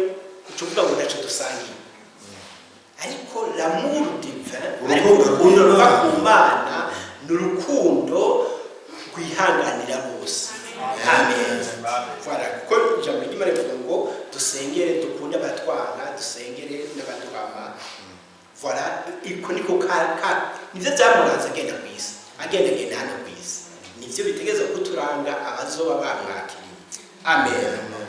uca uvuga ngo ndaco dusangiye. Ariko l'amour divin, ariko Urukundo urukundo ruva rw'Imana. ku Mana ni urukundo rwihanganira bose. Amen. Voilà, kuko ijambo ry'Imana rivuga ngo dusengere, dukunde abatwana, dusengere n'abaduhama. Voilà, iko niko ka nivyo byamuranze agenda ku isi, agenda agenda hano ku isi, nivyo bitegerezwa kuturanga abazoba bamwakiriye. Amen.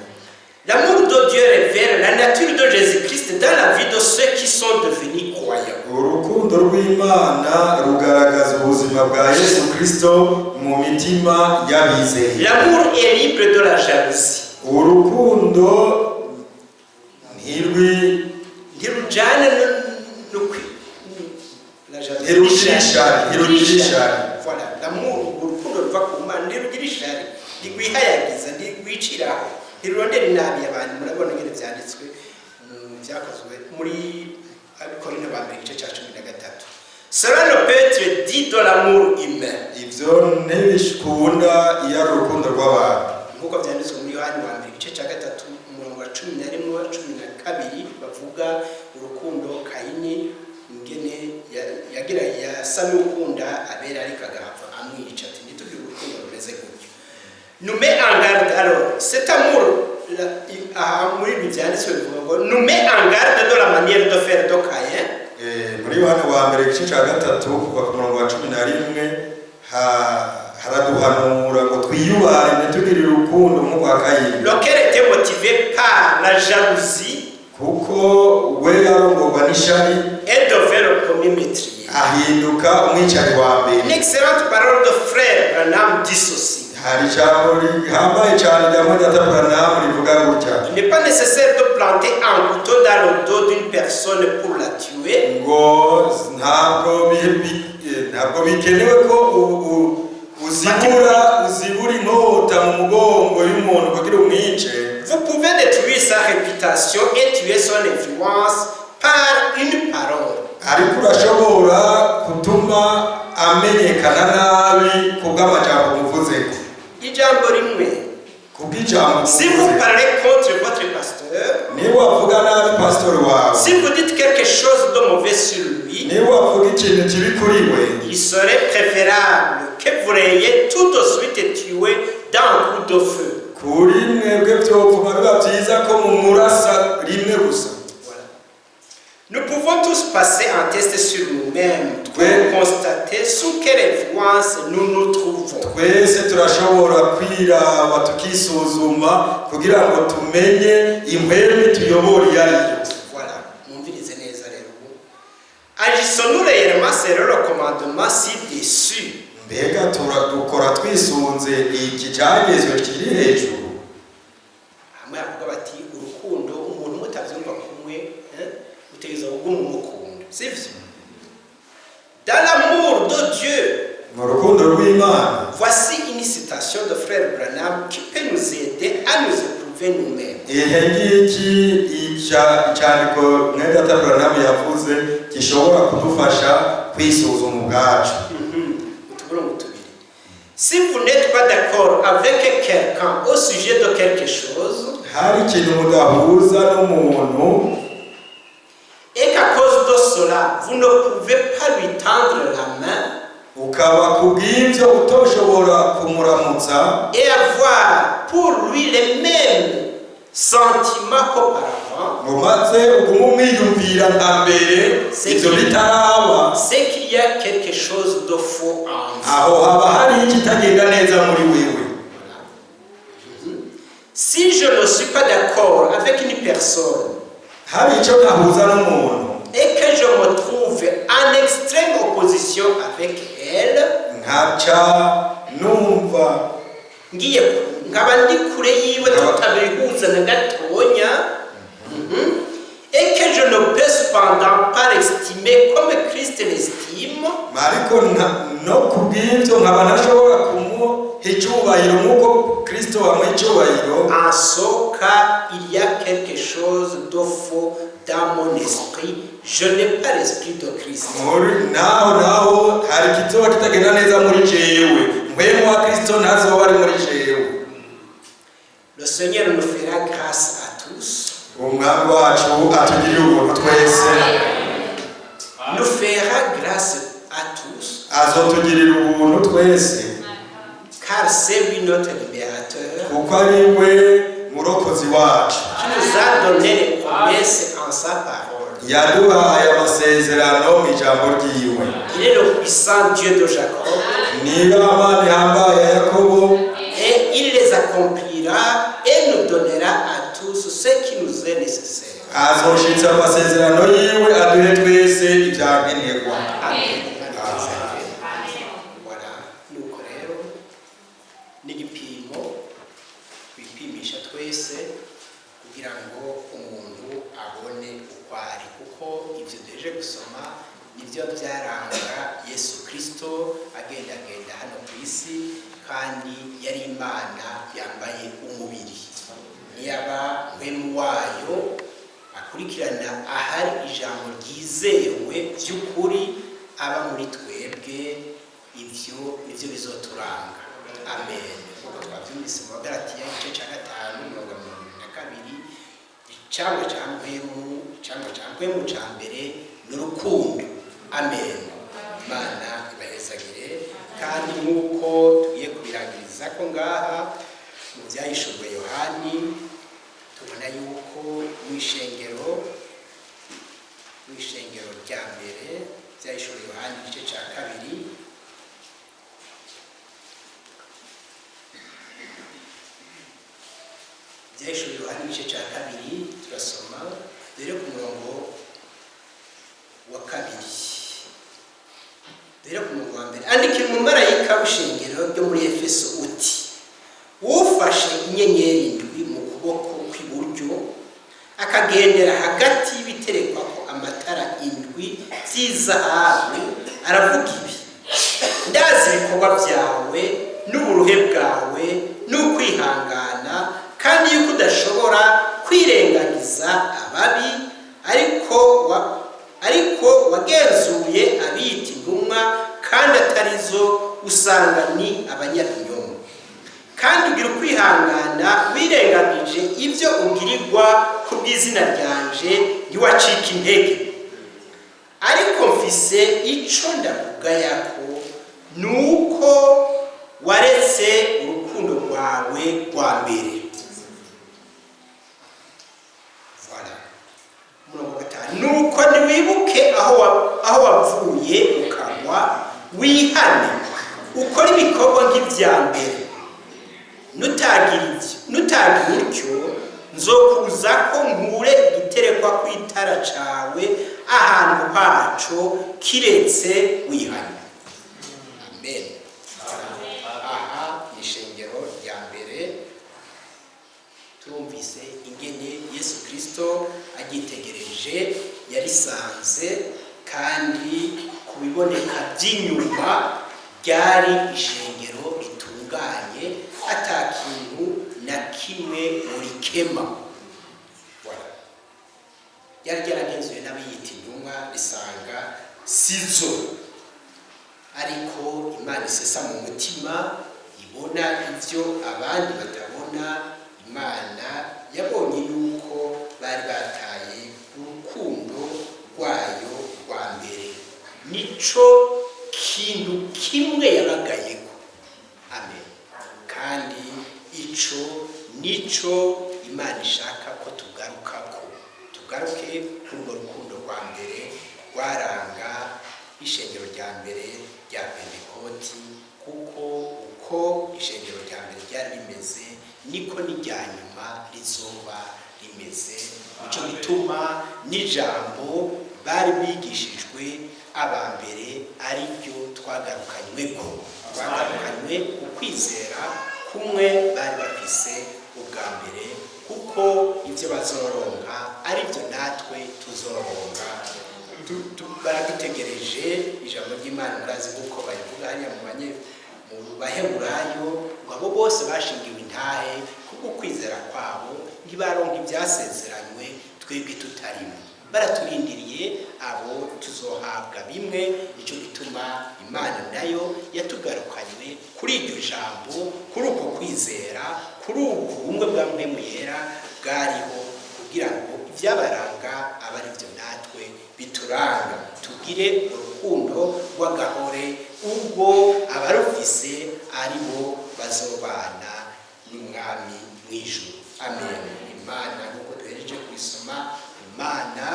L'amour de Dieu révèle la nature de Jésus-Christ dans la vie de ceux qui sont devenus croyants. Urukundo rw'Imana rugaragaza ubuzima bwa Yesu Kristo mu mitima y'abizeye. L'amour est libre de la jalousie. Urukundo ntirwi Ntirujana no la jalousie. Ntirugira ishari, ntirugira ishari. Voilà, l'amour, urukundo ruva ku Mana ntirugira ishari. Ntirwi Ntirwihayagiza, ntirwiciraho, ntirurondera inabi y'abantu. Murabona ingene vyanditswe mu byakozwe muri Abikorinto ba mbere, igice cya 13. Cela ne peut être dit de l'amour humain. Ivyo ntibikunda iyo ari urukundo rw'abantu. Nk'uko byanditswe muri Yohani wa mbere, igice cya 3, umurongo wa 11 wa 12, bavuga urukundo Kayini ingene yagira yasa n'ukunda Abera, ariko agahava amwica. Ati ntitugire urukundo rumeze gutyo. Nous met en garde. Alors cet amour aha muri ibi byanditswe bivuga ngo nous met en garde de la manière de faire de Caïn. Muri Yohana wa mbere, igice cya 3, kuva ku murongo wa 11, haraduhanura ngo twiyubare, ntitugire urukundo nk'urwa Kayini, lequel était motivé par la jalousie kuko we yarongorwa n'ishari, et devint le premier meurtrier. ahinduka umwicanyi wa mbere. Une excellente parole de frère Branham dit ceci. Hari ijambo rihambaye cyane rya mwene Branham rivuga gutya: Il n'est pas nécessaire de planter un couteau dans le dos d'une personne pour la tuer. Ngo ntabwo bikenewe ko uzibura inkota mu mugongo y'umuntu kugira umwice. Vous pouvez détruire sa réputation et tuer son influence par une parole. Ariko urashobora gutuma amenyekana nabi kubw'amajambo muvuzeko. Ijambo rimwe. Kubw'ijambo Si vous muvuzeko. Parlez contre votre pasteur, Niba wavuga nabi pasitori wawe, si vous dites quelque chose de mauvais sur lui, niba wavuga ikintu kibi kuri we, il serait préférable que vous l'ayez tout de suite tué d'un coup de feu. Kuri mwebwe byopfuma biba byiza ko mumurasa rimwe gusa. Voilà. Nous pouvons tous passer un test sur nous-mêmes pour Oui. constater sous quelle influence nous nous trouvons. Twese turashobora kwiraba tukisuzuma kugira ngo tumenye impwemu tuyobora iyo ariyo. Voilà. Mwumvirize neza rero ubu. Agissons-nous réellement selon le commandement ci-dessus? Mbega dukora twisunze iki cyagezwe kiri hejuru? Hamwe bavuga bati urukundo, umuntu mutavyumva kumwe, utegerezwa kuguma umukunda, sivyo? Dans l'amour de Dieu, Mu rukundo rw'Imana, voici une citation de frère Branham qui peut nous aider à nous éprouver nous-mêmes. Ihe ngiki icyandiko mwene data Branham yavuze gishobora kudufasha kwisuzuma ubwacu. Utuburongo tubiri. Si vous n'êtes pas d'accord avec quelqu'un au sujet de quelque chose, Hari ikintu mudahuza n'umuntu, et qu'à cause de cela, vous ne pouvez pas lui tendre la main ukaba kubw'ibyo utoshobora kumuramutsa, et avoir pour lui les mêmes sentiments qu'auparavant, ngo maze ugume umwiyumvira nka mbere ibyo bitaraba, c'est qu'il y a quelque chose de faux en vous. Aho haba hari ikitagenda neza muri wewe. Si je ne suis pas d'accord avec une personne Hari icyo ntahuza n'umuntu, et que je me trouve en extrême opposition avec elle, nkaca numva ngiye nkaba ndi kure yiwe, tutabihuza na gatonya, et que je ne peux cependant pas l'estimer comme Christ l'estime, ariko no kubw'ibyo nkaba ntashobora kumuha icyubahiro nk'uko Kristo amuha icyubahiro, en ce cas, il y a quelque chose de faux dans mon esprit. Je n'ai pas l'esprit de Christ. Muri naho hari ikizoba kitagenda neza muri jewe, mpwemu wa Kristo ntazoba ari muri jewe. Le Seigneur nous fera grâce à tous. Umwami wacu atugirire ubuntu twese. Nous fera grâce à tous, Azotugirira ubuntu twese, car c'est lui notre libérateur kuko ari we murokozi wacu, qui nous a donné les promesses en sa parole. Yaduhaye amasezerano mu ijambo ryiwe. Il est le puissant Dieu de Jacob Niba Mana ihambaye ya Yakobo, et il les accomplira et nous donnera à tous ce qui nous est nécessaire. Azoshitsa amasezerano yiwe aduhe twese ibyankenerwa. Amen. Voilà. Nuko rero n'igipimo twipimisha twese kugira ngo umuntu abone uko ari, kuko ibyo duheje gusoma nibyo byaranga Yesu Kristo agendagenda hano ku isi. Kandi yari Imana yambaye umubiri. Niyaba Mpwemu wayo akurikirana ahari ijambo ryizewe by'ukuri aba muri twebwe, ivyo nivyo bizoturanga. Amen. Nk'uko twabyumvise mu Bagalatiya igice cya 5, mirongo 22, icamwa ca Mpwemu, icamwa ca Mpwemu ca mbere ni urukundo. Amen. Imana ibahezagire. Kandi nk'uko tugiye kubirangiriza ko ngaha mu Byahishuwe Yohani, tubona yuko mu ishengero rya mbere, Byahishuwe Yohani igice cya 2, Byahishuwe Yohani igice cya 2, turasoma dore ku murongo wa 2, dore ku murongo wa 1: "Andikira umumarayika w'ishengero ryo muri Efeso uti: Ufashe inyenyeri indwi mu kuboko kw'iburyo, akagendera hagati y'ibiterekwako amatara indwi by'izahabu, aravuga ibi: Ndazi ibikorwa byawe n'uburuhe bwawe n'ukwihangana, kandi yuko udashobora kwirengagiza ababi, ariko wagenzuye abiyita intumwa kandi atarizo, usanga ni abanyabinyoma. Kandi ugira ukwihangana, wirengagije ibyo ugirirwa ku bw'izina ryanje, ntiwacika intege. Ariko mfise ico ndakugayako, ni uko waretse urukundo rwawe rwa mbere." Voilà. Umurongo wa 5: "Nuko niwibuke aho wavuye ukagwa, wihane, ukore ibikorwa nk'ibya mbere. Nutagira utyo, nzokuza ko nkure igiterekwa kw'itara cawe ahantu haco, kiretse wihane." Amen. Aha ni ishengero rya mbere. Turumvise ingene Yesu Kirisito agitegereje yarisanze, kandi ku biboneka by'inyuma ryari ishengero ritunganye, ata kintu na kimwe murikema. Voilà. Ryari ryaragenzuye n'abiyita intumwa, risanga sizo. Ariko Imana isesa mu mutima, ibona ibyo abandi batabona. Imana yabonye yuko bari bataye urukundo rwayo rwa mbere. Nico kintu kimwe yabagayeko. Amen. Kandi ico nico Imana ishaka ko tugarukako, tugaruke kuri urwo rukundo rwa mbere rwaranga ishengero rya mbere rya Pentekoti, kuko uko ishengero rya mbere ryari rimeze niko n'irya nyuma rizoba rimeze. Nico gituma n'ijambo bari bigishijwe aba mbere ari ryo twagarukanyweko, twagarukanywe ukwizera kumwe bari bafise ubwa mbere, kuko ibyo bazoronka ari byo natwe tuzoronka. Baradutegereje. Ijambo ry'Imana, murazi kuko bayivuga hariya mu Baheburayo, ngo abo bose bashingiwe intahe kubwo kwizera kwabo ntibaronka ibyasezeranywe, twebwe tutarimo. Baraturindiriye, abo tuzohabwa bimwe. Nicyo gituma Imana nayo yatugarukanywe kuri iryo jambo, kuri uko kwizera, kuri ubwo bumwe bwa Mpwemu Yera bwariho, kugira ngo ibyabaranga abe ari byo natwe bituranga, tugire urukundo rw'agahore, ubwo abarufise ari bo bazobana n'Umwami mu ijuru. Amen. Imana, nk'uko duhereje kubisoma, Imana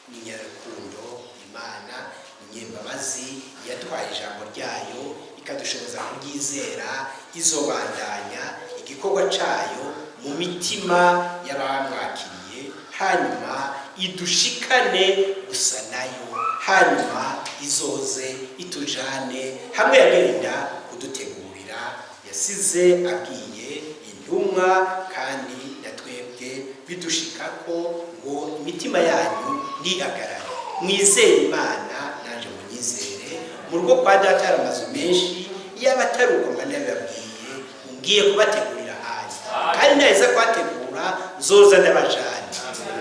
ni nyarukundo, Imana ni nyembabazi. Yaduhaye ijambo ryayo, ikadushoboza kuryizera. Izobandanya igikorwa cayo mu mitima y'abamwakiriye, hanyuma idushikane gusa nayo, hanyuma izoze itujane hamwe yagenda kudutegurira. Yasize abwiye intumwa, kandi na twebwe bidushikako, ngo: "Imitima yanyu ntihagarare, mwizere Imana, naje munyizere. Mu rugo kwa Data hari amazu menshi." Yaba atari uko mba nabibabwiye. Ngiye kubategurira ahandi, kandi naheza kuhategura nzoza ndabajana,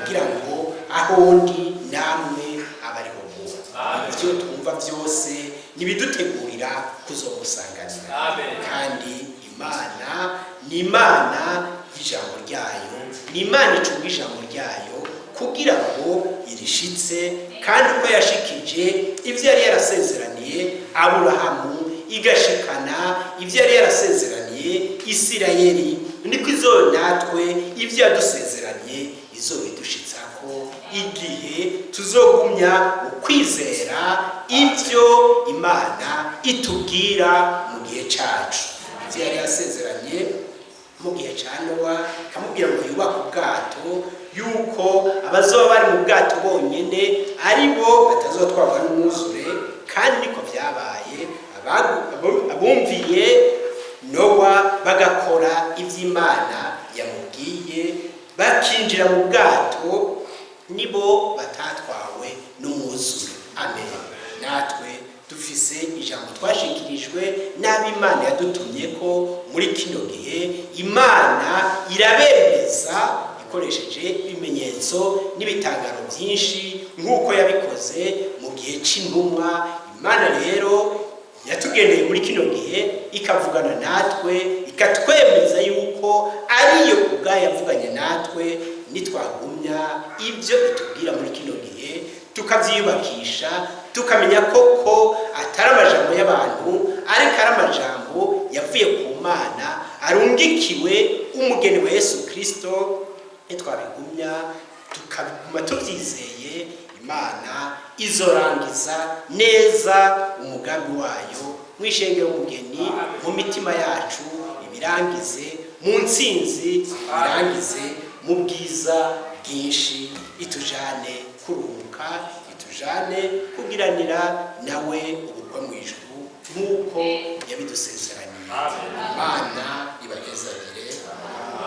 kugira ngo aho ndi namwe abariho muba. Ibyo twumva byose nibidutegurira kuzomusanganira. Kandi Imana ni Imana y'ijambo ryayo, ni Imana icunga ijambo ryayo kugira ngo irishitse. Kandi uko yashikije ibyo yari yarasezeraniye Aburahamu, igashikana ibyo yari yarasezeraniye Isirayeli, niko izo natwe ibyo yadusezeraniye izobidushitsako igihe tuzogumya ukwizera ibyo Imana itubwira mu gihe cacu. Ibyo yari yasezeranye mu gihe cya Nowa, ikamubwira ngo yubake ubwato, yuko abazoba bari mu bwato bonyine ari bo batazotwarwa n'umwuzure, kandi niko byabaye. Abumviye Nowa bagakora iby'Imana yamubwiye, bakinjira mu bwato, nibo batatwawe n'umwuzure. Amen. Natwe dufise ijambo twashikirijwe n'ab'Imana yadutumye ko muri kino gihe Imana irabemeza ikoresheje ibimenyetso n'ibitangaro byinshi, nk'uko yabikoze mu gihe cy'intumwa. Imana rero yatugendeye muri kino gihe, ikavugana natwe, ikatwemeza yuko ariyo ubwayo yavuganye natwe. Nitwagumya ibyo itubwira muri kino gihe, tukabyiyubakisha, tukamenya koko atari amajambo y'abantu, ariko ari amajambo yavuye ku Mana arungikiwe umugeni wa Yesu Kirisito, nitwabigumya tukabiguma tubyizeye, Imana izorangiza neza umugambi wayo mu ishengero umugeni, mu mitima yacu, ibirangize mu ntsinzi, ibirangize mu bwiza bwinshi, itujane kuruhuka, itujane kugiranira nawe ubukwe mu ijuru nk'uko yabidusezeraniye. Imana ibahezagire.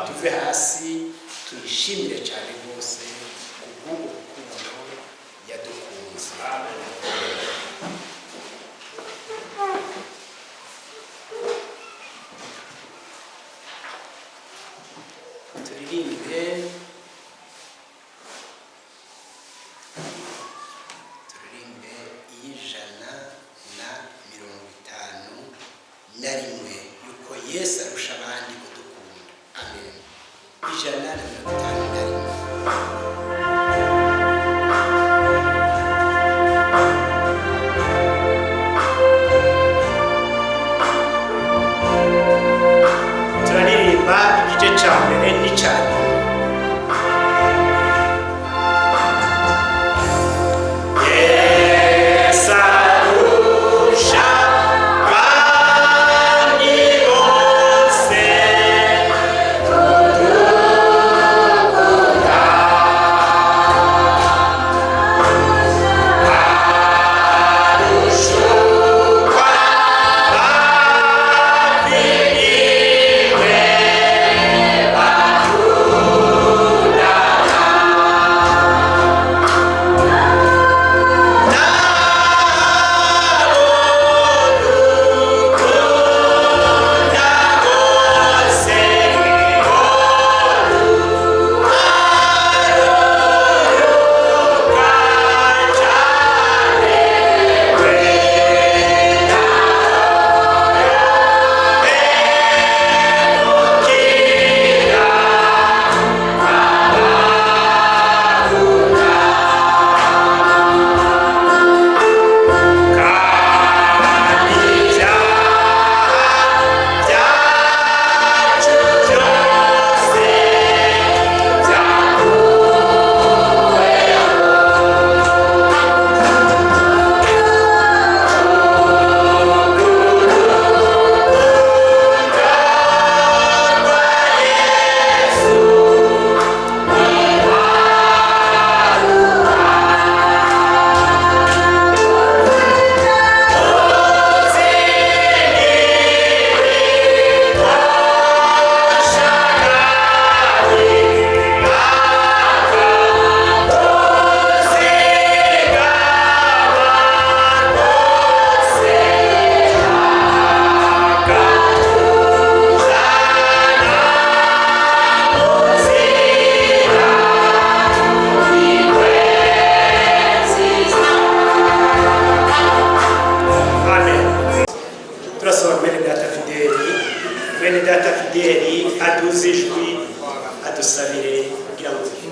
Tuve hasi tuyishimire cyane rwose kubw'ubwo rukundo yadukunze. Turirimbe, turirimbe iy'ijana na mirongo itanu na rimwe, yuko Yesu arusha abandi kudukunda. Amen. 151. Turaririmba igice cya mbere n'icya nyuma. Yesu arusha abandi bose.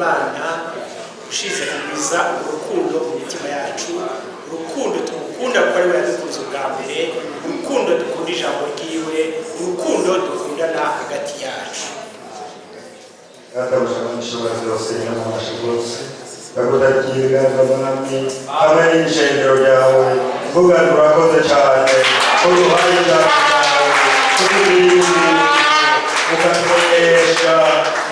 Imana ushize kugwiza urukundo mu mitima yacu, urukundo tumukunda kuko ari we yadukunze ubwa mbere, urukundo dukunda ijambo ryiwe, urukundo dukundana hagati yacu. Databuja n'ishobora byose, n'amabasha rwose, ndagutakiye Mwami hamwe n'ishengero ryawe, mvuga nti urakoze cyane ko duhaye ijambo ryawe, kutugirira ukatumenyesha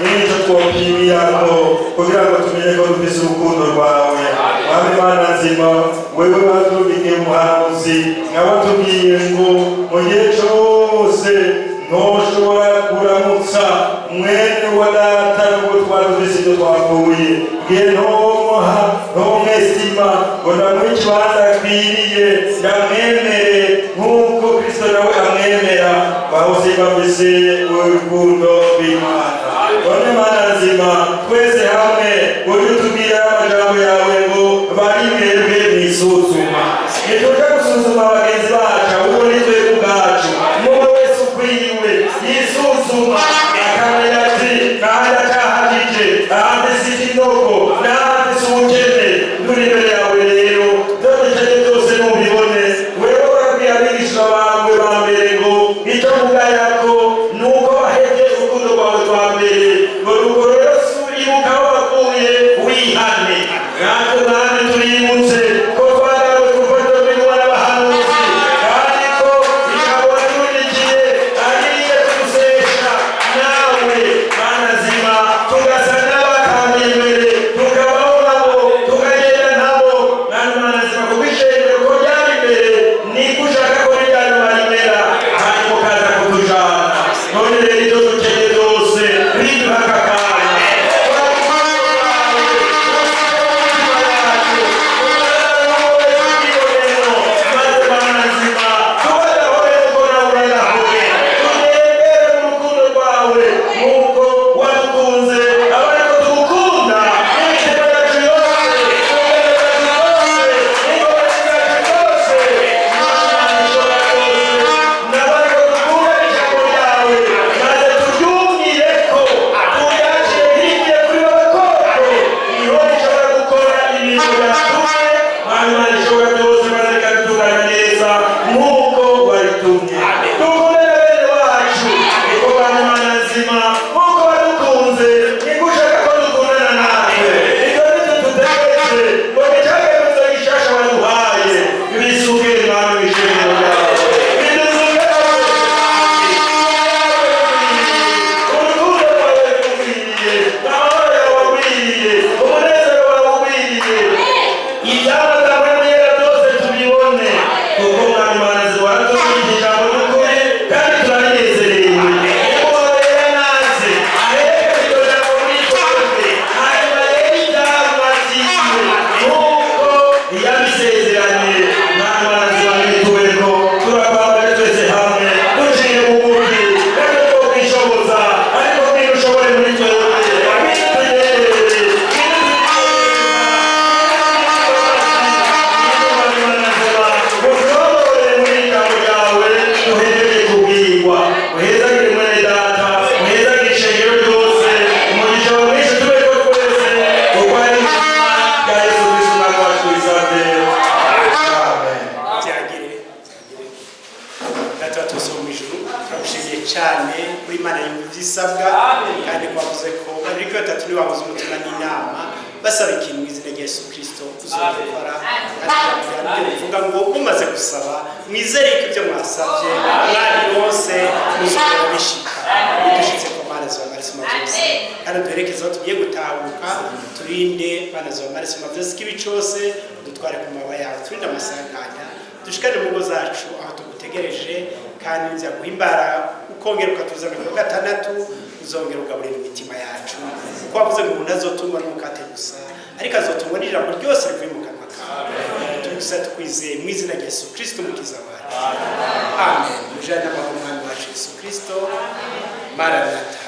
n'icyo twopimiyako kugira ngo tumenye ko dufise urukundo rwawe. Mwami Mana nzima, wewe watubikiye umuhanuzi nawe atubwiye ngo mu gihe cyose ntushobora kuramutsa mwene wa data nubwo twari dufise ibyo twapfuye, ngiye ntomuha ntomwestima ngo ndamuhe ikibanza akwiriye, ndamwemere nk'uko Kristo nawe amwemera, bahose bafise urukundo rw'Imana. None Mana nzima, twese hamwe ujye utubwira amajambo yawe ngo bari mwebwe mwisuzuma, ntitujya gusuzuma bagenzi bacu, ahubwo ni twebwe ubwacu. Umuntu wese ukwiwe yisuzuma akamenya ati nanjye acahagije, ahandi si ikinogo, n'ahandi si ubukene. Turi imbere yawe rero, ibyo dukeneye byose nubibone. Wewe urabwira abigishwa bawe ba mbere ngo icyo mugayako ni uko bahebye urukundo rwawe rwa mbere, ngo nuko rero ibuka aho wavuye wihane. Natwe Mwami tuributse ko twagawe ku rufatiro rw'intumwa n'abahanuzi, kandi ko ijambo waturikiye ariye kudusesha nawe Mana nzima, tugasa n'abatamye imbere, tukabaho nabo, tukagenda nabo. Mwami Mana nzima, kuko ishengero ko ryari imbere niko ushaka ko rirya nyuma rimera, hanyuma ukaza kutujana. None rero ibyo dukeneye byose biduha aka kanya. Byagire Data wa twese wo mu ijuru, turagushimiye cyane kuri Imana yumva ibyisabwa, kandi ko wavuze ko babiri kuri batatu nibahuza umutima n'inama basaba ikintu mu izina rya Yesu Kristo uzabikora. Kandi ijambo ryawe rivuga ngo mumaze gusaba mwizere ko ibyo mwasabye mwabironse, muzongera bishika. Bidushitse ko Mana ziba marisima byose, kandi duherekeze aho tugiye gutahuka, turinde Mana ziba marisima byose ikibi cyose, dutware ku mababa yawe, turinde amasanganya, dushikane mu ngo zacu aho tugutegereje. Kandi nza guhimbara ukongera ukatuzana ku wa gatandatu, uzongera ugaburira imitima yacu, kuko wavuze ngo umuntu azotungwa n'umukate gusa, ariko azotungwa n'ijambo ryose rivuye mu kanwa kawe. Tugusa tukwizeye mu izina rya Yesu Kristo umukiza wacu, amen. Mujane n'amahoro Umwami wacu Yesu Kristo. Maranata.